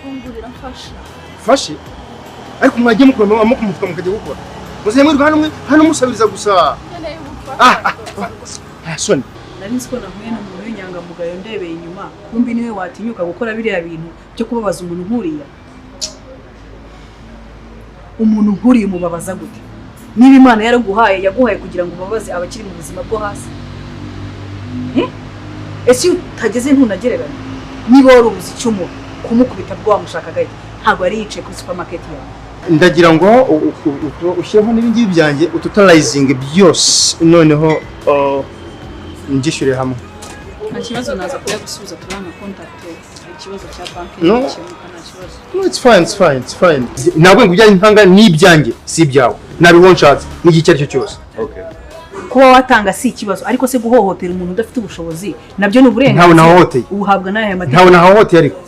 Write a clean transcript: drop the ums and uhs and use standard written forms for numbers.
Mfungurira, mfasha. Fashe, ariko mwagiye mukura amaboko mu mufuka mukajya gukora. Muziye mwirirwa hano mwe hano musabiriza gusa. Nkeneye Ah, ubufasha. Ah, soni. Nari nzi ko nahuye n'umuntu w'inyangamugayo, ndebeye inyuma kumbi niwe watinyuka gukora biriya bintu byo kubabaza umuntu nk'uriya. Umuntu nk'uriya umubabaza gute? Niba Imana yaraguhaye, yaguhaye kugira ngo ubabaze abakiri mu buzima bwo hasi? Eh? Ese iyo utageze ntunagereranya? Niba wari ubuze icyo umuha, kumukubita bwo wamushakaga iki? Ntabwo yari yicaye kuri supermarket yawe. Ndagira ngo ushyireho n'ibingibi byanjye, utotalizinge byose, noneho ngishyure hamwe. Nta kibazo, naza kuyagusubiza, turabona contact. Ikibazo cya banki No. gikemuka, nta kibazo. No, it's fine, it's fine, it's fine. Ntabwo ngo ibyanjye ntanga ni ibyanjye, si ibyawe. Nabiho nshatse n'igihe icyo ari cyo cyose. Okay. Kuba watanga si ikibazo, ariko se guhohotera umuntu udafite ubushobozi nabyo ni uburenganzira? Ntawe nahohoteye. Ubuhabwa n'aya mategeko? Ntawe nahohoteye ariko.